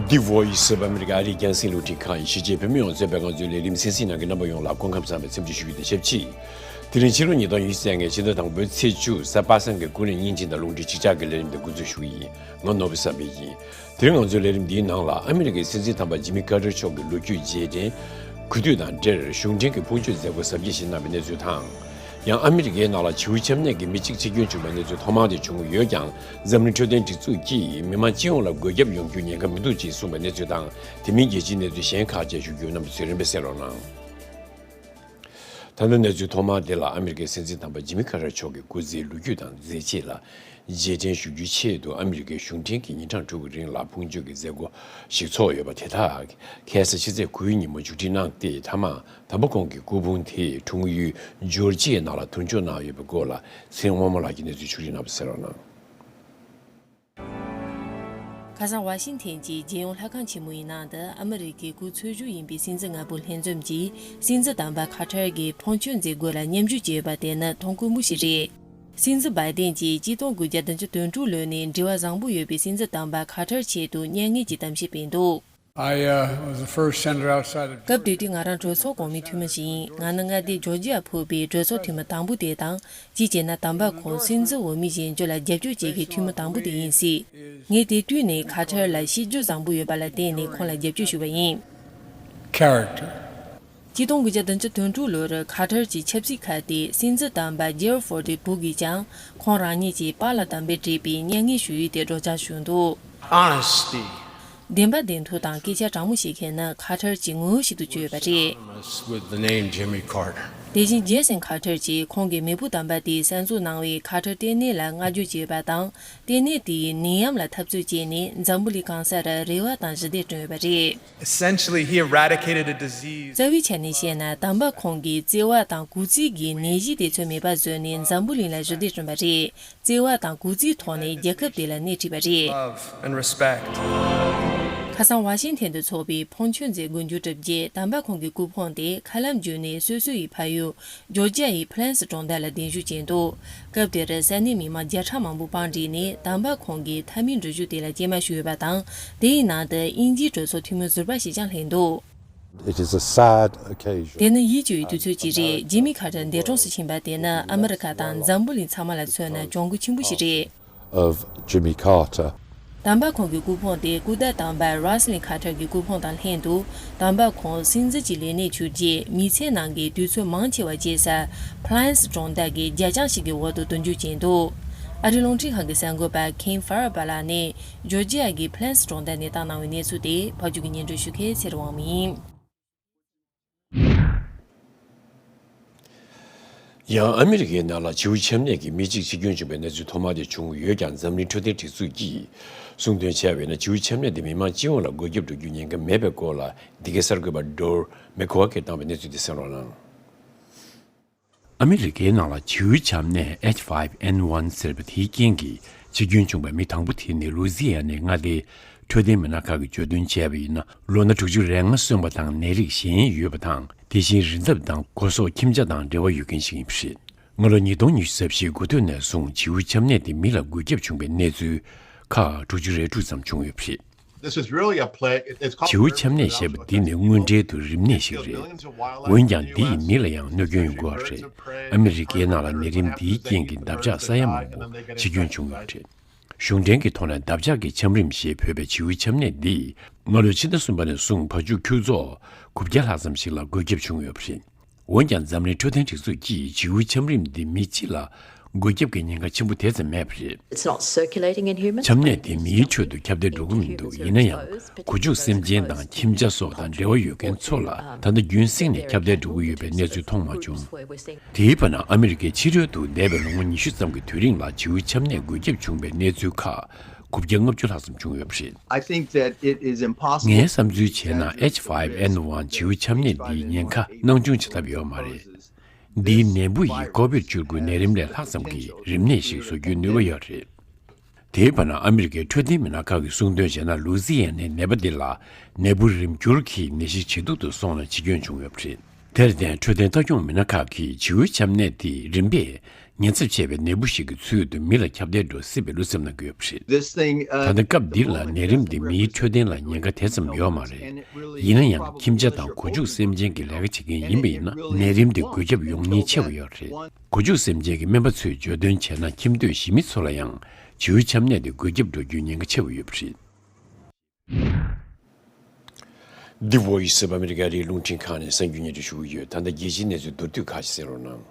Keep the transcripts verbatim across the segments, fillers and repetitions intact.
The Voice of America ཨ་རིའི་རྒྱང་སྲིང་རླུང་འཕྲིན་ཁང་ཡིན། གཞིས་བྱེས་བོད་མི་ཡོངས་གཙོས་པའི་ང་ཚོའི་ལས་རིམ་གསན་གཟིགས་གནང་མཁན་རྣམ་པ་ཡོངས་ལ་སྐུ་ཁམས་བཟང་བའི་འཚམས་འདྲི་ཞུ་རྒྱུ་དང་ཆབས་ཅིག་དེ་རིང་ཕྱི་ལོ་ཉིས་སྟོང་ཉི་ཤུ་རྩ་ལྔའི་ཕྱི་ཟླ་དང་པོའི་ཚེས་བཅུ་གཟའ་པ་སངས་ཀྱི་སྐུ་ལུས་བརྙན་འཕྲིན་དང་རླུང་འཕྲིན་ཅིག་ཅར་གྱི་ལས་རིམ་དེ་འགོ་འཛུགས་ཞུ་གི་ཡིན། ང་ནོར་བུ་བསམ་འཕེལ་ཡིན། དེ་རིང་ང་ཚོའི་ལས་རིམ་འདིའི་ནང་ལ་ཨ་མི་རི་ཀའི་སྲིད་འཛིན་དམ་པ་ཇི་མི་ཀར་ཏར་མཆོག་གི་ལོ་རྒྱུས་རྗེས་དྲན། གུས་འདུད་དང་འབྲེལ་གཞུང་འབྲེལ་གྱི་ཕུང་མཆོད་མཛད་སྒོ་གཟབ་རྒྱས་ཤིག་གནང་བའི་གནས་ཚུལ་དང་། ཡང་ཨ་མི་རི་ཀའི་ནང་ལ་བྱིའུ་ཆམ་ནད་ཀྱིས་མི་གཅིག་འཆི་སྐྱོན་བྱུང་བའི་གནས་ཚུལ་ཐོག་མར་དེ་བྱུང་ཡོད་ཀྱང་། འཛམ་གླིང་འཕྲོད་བསྟེན་སྒྲིག་འཛུགས་ཀྱིས་མི་མང་སྤྱི་ཡོངས་ལ་འགོས་ཁྱབ་ཡོང་རྒྱུའི་ཉེན་ཁ་མི་འདུག་ཅེས་གསུངས་པའི་གནས་ཚུལ་དང་། དེ་མིན་རྒྱལ་སྤྱིའི་གནས་ཚུལ་གཞན་ཁག་བཅས་ཞུ་རྒྱུ། རྣམ་པ་ཚོས་རིམ་པས་གསན་རོགས་གནང་། ད་ལྟ་གནས་ཚུལ་ཐོག་མར་འདི་ལ་ཨ་མི་རི་ཀའི་སྲིད་འཛིན་དམ་པ་ཇི་མི་ཀར་ཏར་མཆོག་གི་སྐུ་ཚེའི་ལོ་རྒྱུས་དང་མཛད་རྗེས་ལ་རྗེས་དྲན་ཞུ་རྒྱུའི་ཆེད་དུ། ཨ་མི་རི་ཀའི་གཞུང་འབྲེལ་གྱིས་ཉིན་གྲངས་དྲུག་གི་རིང་ལ་ཕུང་མཆོད་ཀྱི་མཛད་སྒོ་ཞིག་ཚོགས་ཡོད་པ་དེ་དག་ཁ་སང་ཕྱི་ཚེས་དགུའི་ཉིན་མོ་མཇུག་སྒྲིལ་གནང་སྟེ། མཐའ་མར་དམ་པ་ཁོང་གི་སྐུ་ཕུང་དེ་འཁྲུངས་ཡུལ་ཇོར་ཇི་ཡའི་ནང་ལ་དུར་འཕྱོག་གནང་ཡོད་པའི་སྐོར་ལ་ཚེ་དབང་མོ་ལགས་ཀྱིས་གནས་ཚུལ་ཕྱོགས་སྒྲིག་གནང་བ་གསན་རོགས་གནང་། ཁ་སང་ཝ་ཤིང་ཐན་གྱི་རྒྱལ་ཡོངས་ལྷ་ཁང་ཆེན་མོ་ཡི་ནང་དུ་ཨ་མི་རི་ཀའི་སྐུ་འཚོ་བཞུགས་ཡིན་པའི་སྲིད་འཛིན་ལྔ་པོ་ལྷན་འཛོམས་ཀྱིས་སྲིད་འཛིན་དམ་པ་ཁ་ཏར་གྱི་ཕུང་མཆོད་མཛད་སྒོ་ལ་མཉམ་ཞུགས་བྱས་ཡོད་པ་དེ་ནི་མཐོང་དཀོན་པོ་ཞིག་རེད། སྲིད་འཛིན་བའི་ཏན་གྱིས་གཅིག་སྟོང་དགུ་བརྒྱ་བདུན་ཅུ་དོན་དྲུག་ལོ་ནས་འབྲེལ་བ་བཟང་པོ་ཡོད་པའི་སྲིད་འཛིན་དམ་པ་ཁ་ཏར་ཆེད་དུ་མྱ་ངན་གྱི་གཏམ་བཤད་སྤེལ་འདུག I, uh, was the first senator outside of སྐབས་དེ་དུས་ང་རང་གྲོས་ཚོགས་གོང་མའི་འཐུས་མི་ཞིག་ཡིན། ང་ནི་མངའ་སྡེ་ཇོར་ཇི་ཡ་ཕུད་པའི་གྲོས་ཚོགས་འཐུས་མི་དང་པོ་དེ་དང་། གཅིག་བྱས་ན་དམ་པ་ཁོང་སྲིད་འཛིན་འོས་མི་བཞེངས་རྒྱུ་ལ་རྒྱབ་སྐྱོར་བྱེད་མཁན་འཐུས་མི་དང་པོ་དེ་ཡིན་སྲིད། ངས་དེ་དུས་ནས་ཁ་ཏར་ལ་གཤིས་རྒྱུད་བཟང་པོ་ཡོད་པ་ལ་བརྟེན་ནས་ཁོང་ལ་རྒྱབ་སྐྱོར་ཞུས་པ་ཡིན། Character. གཅིག་སྟོང་དགུ་བརྒྱ་བདུན་ཅུ་དོན་དྲུག་ལོར་ཁ་ཏར་གྱི་ཆབ་སྲིད་ཁག་དེ་སྲིད་འཛིན་དམ་པ་ཇེ་རལ་ཧྥོར་ཌི་བུ་གིས་ཀྱང་ཁོང་རང་ཉིད་ཀྱི་པཱ་ལགས་དམ་པས་བྲིས་པའི་མྱ་ངན་ཞུ་ཡིག་དེ་སྒྲོག་སྦྱང་ཞུས་འདུག Honesty. བདེན་པ་བདེན་ཐུག་དང་སྐད་ཆ་དྲང་མོ་བཤད་མཁན་ནི་ཁ་ཏར་གྱི་ངོ་བོ་ཞིག་ཏུ་གྱུར་ཡོད་པ་རེད། With the name Jimmy Carter. དེ་བཞིན་ཇེ་སན་ཁ་ཏར་གྱིས་ཁོང་གི་མེས་པོ་དམ་པ་དེས་གསར་འཛུགས་གནང་བའི་ཁ་ཏར་ལྟེ་གནས་ལ་བསྔགས་བརྗོད་བྱས་པ་དང་། ལྟེ་གནས་དེའི་ནད་ཡམས་ལ་འཐབ་རྩོད་བྱས་ནས་འཛམ་བུ་གླིང་གང་སར་རེ་བ་དང་ཞི་བདེ་བསྐྲུན་ཡོད་པ་རེད། Essentially, he eradicated a disease. རྩ་བའི་ཆ་ནས་བཤད་ན་དམ་པ་ཁོང་གིས་བཙེར་བ་དང་གུག་རྩི་གི་ནད་གཞི་དེ་ཚོ་མེད་པ་བཟོས་ནས་འཛམ་བུ་གླིང་ལ་ཞི་བདེ་བསྐྲུན་པ་རེད། བརྩེ་བ་དང་གུས་བརྩིའི་ཐོག་ནས་རྒྱལ་ཁབ་དེ་ལ་སྣེ་ཁྲིད་པ་རེད། Love and respect. ཁ་སང་ཝ་ཤིང་ཐན་དུ་འཚོགས་པའི་ཕུང་མཆོད་མཛད་སྒོ་མཇུག་གྲུབ་རྗེས་དམ་པ་ཁོང་གི་སྐུ་ཕུང་དེ་མཁའ་ལམ་བརྒྱུད་ནས་སོ་སོ་ཡི་ཕ་ཡུལ་ཇོར་ཇི་ཡའི་ཕི་ལན་སི་གྲོང་རྡལ་ལ་གདན་ཞུ་བྱས་འདུག་སྐབས་དེར་ས་གནས་མི་མང་བརྒྱ་ཕྲག་མང་པོ་བང་བསྒྲིགས་ནས་དམ་པ་ཁོང་གི་མཐའ་མའི་འགྲུལ་བཞུད་དེ་ལ་སྐྱེལ་མ་ཞུས་ཡོད་པ་དང་། དེའི་ནང་དུ་དབྱིན་ཇིའི་གྲོས་ཚོགས་འཐུས་མི་ཟུར་པ་ཞིག་ཀྱང་ལྷན་འདུག It is a sad occasion. དེ་ནི་ཡིད་སྐྱོ་བའི་དུས་ཚོད་ཅིག་རེད། ཇི་མི་ཁ་ཏར་འདས་གྲོངས་སུ་ཕྱིན་པ་དེ་ནི་ཨ་མི་རི་ཀ་དང་འཛམ་བུ་གླིང་ཚང་མ་ལ་མཚོན་ན་གྱོང་གུན་ཆེན་པོ་ཞིག་རེད། Of Jimmy Carter. དམ་པ་ཁོང་གི་སྐུ་ཕུང་དེ་སྐུ་ཟླ་དམ་པ་རོ་སི་ལིན་ཁ་ཏར་གྱི་སྐུ་ཕུང་དང་ལྷན་དུ། དམ་པ་ཁོང་སྲིད་འཛིན་གྱི་ལས་གནས་བཅུག་རྗེས་མི་ཚེ་ནང་གི་དུས་ཚོད་མང་ཆེ་བ་སྐྱེལ་ས་ཕི་ལན་སི་གྲོང་རྡལ་གྱི་རྒྱ་ལྕང་ཞིག་གི་འོག་ཏུ་དུར་འཇུག་བྱས་འདུག་ཨ་རིའི་རླུང་འཕྲིན་ཁང་གི་གསར་འགོད་པ་ཁེན་ཧྥ་ར་བ་ལགས་ནས་ཇོར་ཇི་ཡ་གི་ཕི་ལན་སི་གྲོང་རྡལ་ནས་བཏང་གནང་བའི་གནས་ཚུལ་དེ་ཕབ་སྒྱུར་གྱིས་སྙན་སྒྲོན་ཞུ་མཁན་ཚེ་རིང་དབང་མོ་ཡིན། ཡང་ཨ་མི་རི་ཀའི་ནང་ལ་བྱིའུ་ཆམ་ནད་ཀྱིས་མི་གཅིག་འཆི་སྐྱོན་བྱུང་བའི་གནས་ཚུལ་ཐོག་མ་དེ་བྱུང་ཡོད་ཀྱང་། འཛམ་གླིང་འཕྲོད་བསྟེན་སྒྲིག་འཛུགས་ཀྱིས་གསུངས་དོན་བྱས་པ་ཡིན་ན། བྱིའུ་ཆམ་ནད་དེ་མི་མང་སྤྱི་ཡོངས་ལ་འགོས་ཁྱབ་འགྲོ་རྒྱུའི་ཉེན་ཁ་མེད་པའི་སྐོར་ལ་འདི་གའི་གསར་འགོད་པ་ཌོར་མེ་ཁོ་ཝ་གིས་བཏང་བའི་གནས་ཚུལ་དེ་གསན་རོགས་གནང་། ཨ་མི་རི་ཀའི་ནང་ལ་བྱིའུ་ཆམ་ནད་H five N one ཟེར་བ་དེའི་རྐྱེན་གྱིས་འཆི་སྐྱོན་བྱུང་བའི་མི་དང་པོ་དེ་ནི་ལུའུ་ཟི་ཡ་ནའི་མངའ་སྡེའི་འཕྲོད་བསྟེན་མི་སྣ་ཁག་གིས་བརྗོད་དོན་བྱས་པ་ཡིན་ན། ལོ་ན་དྲུག་ཅུ་རེ་ལྔ་སོན་པ་དང་ནད་རིགས་གཞན་ཡོད་པ་དང་། དེ་བཞིན་རི་འདབས་དང་སྒོ་ཟོག་ཁྱིམ་བྱ་དང་འབྲེལ་བ་ཡོད་མཁན་ཞིག་ཡིན་པ་རེད། སྔ་ལོ་ཉིས་སྟོང་ཉི་ཤུ་རྩ་བཞིའི་འགོ་སྟོད་ནས་བཟུང་བྱིའུ་ཆམ་ནད་དེ་མི་ལ་འགོས་ཁྱབ་བྱུང་བའི་གནས་ཚུལ་ཁག་དྲུག་ཅུ་རེ་དྲུག་ཙམ་བྱུང་ཡོད་པ་རེད། This is really a plague. It's called བྱིའུ་ཆམ་ནད་ཞེས་པ་འདི་ནི་དངོས་འབྲེལ་དུ་རིམས་ནད་ཞིག་རེད། འོན་ཀྱང་འདི་ཡིས་མི་ལ་ཡང་གནོད་སྐྱོན་ཡོང་གི་ཡོད་རེད། ཨ་མི་རི་ཀའི་ནང་ལ་ནད་རིམས་འདིའི་རྐྱེན་གྱིས་འདབ་ཆགས་ས་ཡ་མང་པོ་འཆི་སྐྱོན་བྱུང་ཡོད་རེད། གཞུང་འབྲེལ་གྱི་ཐོག་ནས་འདབ་ཆགས་ཀྱི་ཆམ་རིམས་ཞེས་འབོད་པའི་བྱིའུ་ཆམ་ནད་འདིས་སྔ་ལོའི་ཕྱི་ཟླ་གསུམ་པ་ནས་བཟུང་བ་ཕྱུགས་ཁྱུ་ཚོགས་དགུ་བརྒྱ་ལྷག་ཙམ་ཞིག་ལ་འགོས་ཁྱབ་བྱུང་ཡོད་པ་རེད། འོན་ཀྱང་འཛམ་གླིང་འཕྲོད་བསྟེན་སྒྲིག་འཛུགས་ཀྱིས་བྱིའུ་ཆམ་རིམས་འདི་མི་སྤྱི་ལ་འགོས་ཁྱབ་ཀྱི་ཉེན་ཁ་ཆེན་པོ་དེ་ཙམ་མེད་པ་རེད། It's not circulating in humans. ཆམ་ནད་དེ་མིའི་ཁྲོད་དུ་ཁྱབ་གདལ་འགྲོ་གི་མི་འདུག་ཡིན་ན་ཡང་། གོ་ཆུང་སེམས་ཅན་དང་ཁྱིམ་བྱ་སོགས་དང་འབྲེལ་བ་ཡོད་མཁན་ཚོ་ལ་ད་ལྟ་རྒྱུན་བསྲིངས་ནས་ཁྱབ་གདལ་འགྲོ་གི་ཡོད་པའི་གནས་ཚུལ་མཐོང་མ་བྱུང་། དེའི་བར་ན་ཨ་མི་རི་ཀའི་ཕྱི་རོལ་དུ་འདས་པའི་ལོ་ངོ་ཉི་ཤུ་ཙམ་གྱི་དུས་རིང་ལ་བྱིའུ་ཆམ་ནད་འགོས་ཁྱབ་བྱུང་བའི་གནས་ཚུལ་ཁག་དགུ་བརྒྱ་ལྔ་བཅུ་ལྷག་ཙམ་བྱུང་ཡོད་པ་རེད། I think that it is impossible. ངའི་བསམ་ཚུལ་བྱས་ན། H five N one བྱིའུ་ཆམ་ནད་འདིའི་ཉེན་ཁ་སྣང་ཆུང་བྱེད་ཐབས་ཡོད་མ་རེད། འདིའི་ནད་འབུ་ཡིས་ཀོ་བིཌ་བཅུ་དགུ་ནད་རིམས་ལས་ལྷག་ཙམ་གྱི་རིམས་ནད་ཞིག་བཟོ་རྒྱུའི་ནུས་པ་ཡོད་རེད། དེའི་བར་ན་ཨ་མི་རི་ཀའི་འཕྲོད་བསྟེན་མི་སྣ་ཁག་གིས་གསུངས་དོན་བྱས་ན། ལུའུ་ཟི་ཡ་ནའི་ནད་པ་འདི་ལ་ནད་འབུ་རིམས་འགྱུར་གྱིས་ནད་གཞི་ཇེ་སྡུག་ཏུ་སོང་ནས་འཆི་སྐྱོན་བྱུང་ཡོད་པ་རེད། དེར་བརྟེན་འཕྲོད་བསྟེན་ལྟ་སྐྱོང་མི་སྣ་ཁག་གིས་བྱིའུའི་ཆམ་ནད་དེ་རིམ་པས་ཉེན་ཚབས་ཆེ་བའི་ནད་འབུ་ཞིག་གི་ཚུལ་དུ་མི་ལ་ཁྱབ་གདལ་འགྲོ་སྲིད་པའི་བློ་འཚབ་གནང་གི་ཡོད་པ་རེད། This thing, uh, ད་ལྟ་སྐབས་འདི་ལ་ནད་རིམས་འདི་མིའི་འཕྲོད་བསྟེན་ལ་ཉེན་ཁ་དེ་ཙམ་ཡོད་མ་རེད། ཡིན་ན་ཡང་ཁྱིམ་བྱ་དང་གོ་འཇུག་སེམས་ཅན་གྱི་ལས་ཀ་བྱེད་མཁན་ཡིན་པ་ཡིན་ན་ནད་རིམས་འདི་འགོས་ཁྱབ་ཡོང་ཉེན་ཆེ་བ་ཡོད་རེད། གོ་འཇུག་སེམས་ཅན་གྱི་སྨན་པ་ཚོས་བརྗོད་དོན་བྱས་ན་ཁྱིམ་སྡོད་གཞིས་མི་ཚོ་ལ་ཡང་བྱིའུའི་ཆམ་ནད་དེ་འགོས་ཁྱབ་འགྲོ་རྒྱུའི་ཉེན་ཁ་ཆེ་བ་ཡོད་པ་རེད། འདི་Voice of America རེད། རླུང་འཕྲིན་ཁང་ནས་གསར་འགྱུར་སྙན་སྒྲོན་ཞུ་གི་ཡོད། ད་ལྟ་རྒྱལ་སྤྱིའི་གནས་ཚུལ་མདོར་བསྡུས་ཁག་ཅིག་གསན་རོགས་གནང་།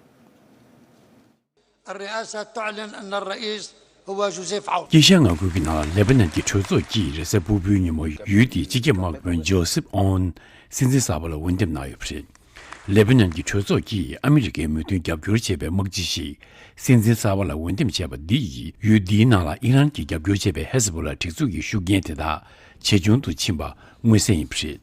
الرئاسة تعلن أن الرئيس هو جوزيف عون. དཀྱིལ་ཤར་མངའ་ཁུལ་གྱི་ནང་ལ་ལེ་པ་ནན་གྱི་གྲོས་ཚོགས་ཀྱིས་རེས་གཟའ་ཕུར་བུའི་ཉིན་མོ་ཡུལ་དེའི་སྤྱི་ཁྱབ་དམག་དཔོན་ཇོ་སེབ་ཨོན་སྲིད་འཛིན་གསར་པ་ལ་འོས་འདེམས་གནང་ཡོད་པ་རེད། ལེ་པ་ནན་གྱི་གྲོས་ཚོགས་ཀྱིས་ཨ་མི་རི་ཀའི་མོས་མཐུན་རྒྱབ་སྐྱོར་བྱས་པའི་དམག་སྤྱི་ཞིག་སྲིད་འཛིན་གསར་པ་ལ་འོས་འདེམས་བྱས་པ་འདི་ཡིས་ཡུལ་འདིའི་ནང་ལ་ཨི་རན་གྱིས་རྒྱབ་སྐྱོར་བྱས་པའི་ཧེ་ཟ་བྷོ་ལ་སྒྲིག་འཛུགས་ཀྱི་ཤུགས་རྐྱེན་དེ་དག་ཇེ་ཆུང་དུ་ཕྱིན་པ་མངོན་གསལ་ཡིན་པ་རེད།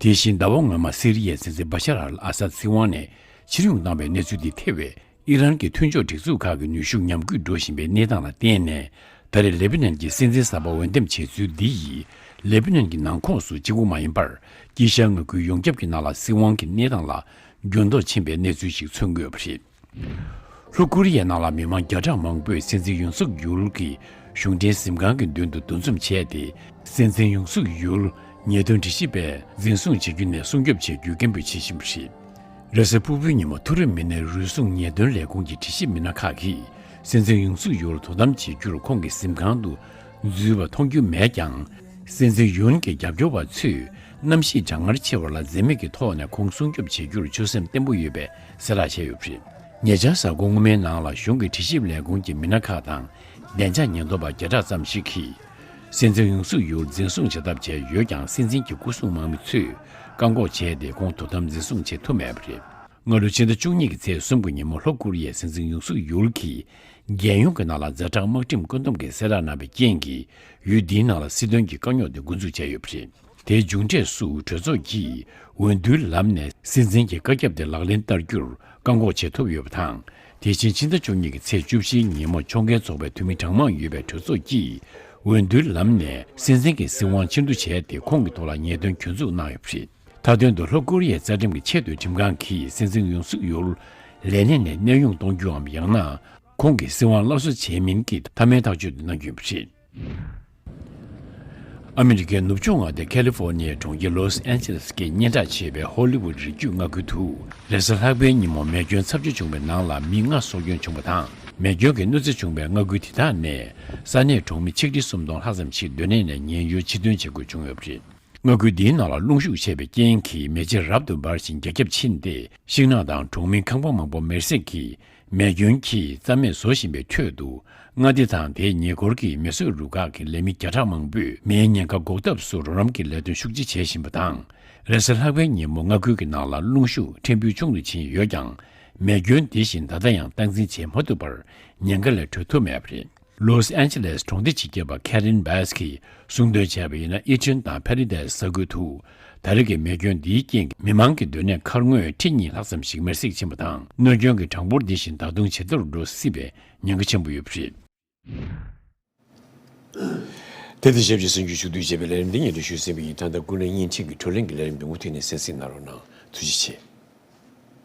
དེ་བཞིན་ཟླ་བ་སྔོན་མ་སི་རི་ཡའི་སྲིད་འཛིན་བྷ་ཤར་ཨལ་ཨ་སཱད་སྲིད་དབང་ནས་ཕྱིར་ཡོང་བཏང་བའི་གནས་ཚུལ་འདི་ཐེ་བའི་ཨི་རན་གྱི་མཐུན་ཕྱོགས་སྒྲིག་འཛུགས་ཁག་གི་ནུས་ཤུགས་ཉམས་རྒུད་འགྲོ་བཞིན་པའི་གནས་སྟངས་ལ་བརྟེན་ནས་ད་རེས་ལེ་པི་ནན་གྱི་སྲིད་འཛིན་གསར་པ་འོས་འདེམས་བྱས་ཚུལ་འདི་ཡིས་ལེ་པི་ནན་གྱི་ནང་ཁོངས་སུ་གཅིག་པུ་མ་ཡིན་པར་དཀྱིལ་ཤར་མངའ་ཁུལ་ཡོངས་ཁྱབ་ཀྱི་ནང་ལ་སྲིད་དབང་གི་གནས་སྟངས་ལ་འགྱུར་ལྡོག་ཕྱིན་པའི་གནས་ཚུལ་ཞིག་མཚོན་གྱི་ཡོད་པ་རེད། ལྷོ་ཀོ་རི་ཡའི་ནང་ལ་མི་མང་བརྒྱ་ཕྲག་མང་པོས་སྲིད་འཛིན་ཡུན་སུག་ཡུལ་གྱི་གཞུང་འབྲེལ་གཟིམ་ཁང་གི་མདུན་དུ་འདུ་འཛོམས་བྱས་ཏེ། སྲིད་འཛིན་ཡུན་སུག་ཡུལ་ཉེས་དོན་དྲི་ཞིབ་པས་འཛིན་བཟུང་བྱེད་རྒྱུ་ནས་སྲུང་སྐྱོབ་བྱེད་རྒྱུའི་སྐད་འབོད་བྱེད་བཞིན་པ་རེད། རེས་གཟའ་ཕུར་བུའི་ཉིན་མོ་མཐོ་རིམ་མི་སྣའི་རུལ་སུངས་ཉེས་དོན་ལས་ཁུངས་ཀྱི་དྲི་ཞིབ་མི་སྣ་ཁག་གིས་སྲིད་འཛིན་ཡུན་སུག་ཡུལ་དོ་དམ་བྱེད་རྒྱུར་ཁོང་གི་གཟིམ་ཁང་དུ་འཛུལ་བ་མཐོང་རྒྱུ་མེད་ཀྱང་། སྲིད་འཛིན་ཡུན་གྱི་རྒྱབ་སྐྱོར་བ་ཚོས་གནམ་གཤིས་གྲང་ངར་ཆེ་བ་ལ་འཛེམ་མེད་ཀྱི་ཐོག་ནས་ཁོང་སྲུང་སྐྱོབ་བྱེད་རྒྱུར་ཆོད་སེམས་བརྟན་པོ་ཡོད་པའི་གསལ་བསྒྲགས་བྱས་ཡོད་པ་རེད། ཉེ་ཆར་གཟའ་འཁོར་སྔོན་མའི་ནང་ལ་གཞུང་གི་དྲི་ཞིབ་ལས་ཁུངས་ཀྱི་མི་སྣ་ཁག་དང་བདེ་འཇགས་ཉེན་རྟོག་པ་བརྒྱ་ཕྲག་ཙམ་ཞིག་གིས་སྲིད་འཛིན་ཡུན་སུག་ཡུལ་འཛིན་བཟུང་བྱ་ཐབས་བྱས་ཡོད་ཀྱང་། སྲིད་འཛིན་གྱི་སྐུ་སྲུང་དམག་མི་ཚོས་བཀག་འགོག་བྱས་ཏེ་ཁོང་དོ་དམ་འཛིན་བཟུང་བྱེད་ཐུབ་མེད་པ་རེད། སྔ་ལོ་ཕྱི་ཟླ་བཅུ་གཉིས་ཀྱི་ཚེས་གསུམ་གྱི་ཉིན་མོ་ལྷོ་ཀོ་རི་ཡའི་སྲིད་འཛིན་ཡུན་སུག་ཡུལ་གྱིས་རྒྱལ་ཡོངས་ཀྱི་ནང་ལ་ཛ་དྲག་དམག་ཁྲིམས་བཀོད་འདོམས་ཀྱི་གསལ་བསྒྲགས་གནང་བའི་རྐྱེན་གྱིས་ཡུལ་འདིའི་ནང་ལ་སྲིད་དོན་གྱི་དཀའ་རྙོག་དེ་འགོ་འཛུགས་བྱས་ཡོད་པ་རེད། དེའི་མཇུག་འབྲས་སུ་གྲོས་ཚོགས་ཀྱིས་འོས་བསྡུའི་ལམ་ནས་སྲིད་འཛིན་གྱི་བཀའ་ཁྱབ་དེ་ལག་ལེན་བསྟར་རྒྱུར་བཀག་འགོག་བྱེད་ཐུབ་ཡོད་པ་དང་། དེ་བཞིན་ཕྱི་ཟླ་བཅུ་གཉིས་ཀྱི་ཚེས་བཅུ་བཞིའི་ཉིན་མོ་ཕྱོགས་འགལ་ཚོགས་པའི་འཐུས་མི་གྲངས་མང་ཡོད་པའི་གྲོས་ཚོགས་ཀྱིས་འོས་བསྡུའི་ལམ་ནས་སྲིད་འཛིན་གྱི་སྲིད་དབང་ཕྱིར་བསྡུ་བྱས་ཏེ། ཁོང་གི་ཐོག་ལ་ཉེས་དོན་གྱོད་འཛུགས་གནང་ཡོད་པ་རེད། མཐའ་དོན་དུ་ལྷོ་ཀོ་རི་ཡའི་རྩ་ཁྲིམས་ཀྱི་ཆེས་མཐོའི་ཁྲིམས་ཁང་གིས་སྲིད་འཛིན་ཡུན་སུག་ཡུལ་ལས་གནས་ནས་གནས་དབྱུང་གཏོང་རྒྱུའམ་ཡང་ན་ཁོང་གི་སྲིད་དབང་སླར་གསོ་བྱས་མིན་གྱི་མཐའ་མའི་ཐག་གཅོད་དུ་གནང་རྒྱུ་ཡིན་པ་རེད། ཨ་མི་རི་ཀའི་ནུབ་ཕྱོགས་མངའ་སྡེ་ཁ་ལི་ཧྥོ་ནི་ཡའི་གྲོང་ཁྱེར་ལོས་ཨན་ཇེ་ལེས་ཀྱི་སྙན་གྲགས་ཆེ་བའི་ཧོ་ལི་ཝུད་རི་རྒྱུད་མངའ་ཁུལ་དུ་རེས་གཟའ་ལྷག་པའི་ཉིན་མོ་མེ་སྐྱོན་ཚབས་ཆེ་བྱུང་བའི་ནང་ལ་མི་ལྔ་སྲོག་སྐྱོན་བྱུང་བ་དང་། མེ་སྐྱོན་གྱི་གནོད་འཚེ་བྱུང་བའི་མངའ་ཁུལ་དེ་དག་ནས་ས་གནས་གྲོང་མི་ཆིག་ཁྲི་སུམ་སྟོང་ལྷག་ཙམ་ཞིག་སྡོད་གནས་ནས་ཉེན་གཡོལ་ཕྱིར་ཐོན་བྱེད་དགོས་བྱུང་ཡོད་པ་རེད། མངའ་ཁུལ་འདིའི་ནང་ལ་རླུང་ཤུགས་ཆེ་བའི་རྐྱེན་གྱིས་མེ་ལྕེ་རབ་ཏུ་འབར་ཞིང་རྒྱ་ཁྱབ་ཕྱིན་ཏེ། ཤིང་ནགས་དང་གྲོང་མི་ཁང་པ་མང་པོ་མེར་སྲེག་གིས་མེ་སྐྱོན་གྱིས་རྩ་མེད་བཟོ་བཞིན་པའི་ཁྲོད་དུ། མངའ་སྡེ་དང་དེའི་ཉེ་འཁོར་གྱི་མེ་གསོད་རུ་ཁག་གི་ལས་མི་བརྒྱ་ཕྲག་མང་པོས་མེའི་ཉེན་ཁ་འགོག་ཐབས་སུ་རོགས་རམ་གྱི་ལས་དོན་ཤུགས་ཆེ་བྱེད་བཞིན་པ་དང་། རེས་གཟའ་ལྷག་པའི་ཉིན་མོ་མངའ་ཁུལ་གྱི་ནང་ལ་རླུང་ཤུགས་ཕྲན་བུ་ཆུང་དུ་ཕྱིན་ཡོད་ཀྱང་། མེ་སྐྱོན་དེ་བཞིན་ད་ལྟ་ཡང་སྟངས་འཛིན་བྱེད་མ་ཐུབ་པར་ཉེན་ཁ་ལས་གྲོལ་ཐུབ་མེད་པ་རེད། ལོས་ཨན་ཇེ་ལེས་གྲོང་སྡེ་སྤྱི་ཁྱབ་པ་ཁེ་རིན་བྷེས་ཀྱིས་གསུངས་དོན་བྱས་པ་ཡིན་ན། ཨི་ཁྲིན་དང་ཕེ་རི་ཏེ་ས་ཁུལ་དུ་ད་རེས་ཀྱི་མེ་སྐྱོན་འདིའི་རྐྱེན་གྱིས་མི་མང་གི་སྡོད་གནས་མཁར་ངོས་ཁྲི་གཉིས་ལྷག་ཙམ་ཞིག་མེར་སྲེག་ཕྱིན་པ་དང་། གནོད་སྐྱོན་གྱི་གྲངས་འབོར་འདི་བཞིན་ད་དུང་ཇེ་མཐོར་འགྲོ་སྲིད་པའི་ཉེན་ཁ་ཆེན་པོ་ཡོད་པ་རེད། དེ་དང་ཆབས་ཅིག་གསར་འགྱུར་ཞུ་གཏུག་བྱས་པའི་ལས་རིམ་འདི་སྙན་སྒྲོན་ཞུས་ཟིན་པ་ཡིན། ད་ལྟ་ཀུན་གླེང་བརྙན་འཕྲིན་གྱི་བགྲོ་གླེང་གི་ལས་རིམ་འདི་མུ་མཐུད་ནས་གསན་གཟིགས་གནང་རོགས་གནང་། ཐུགས་རྗེ་ཆེ།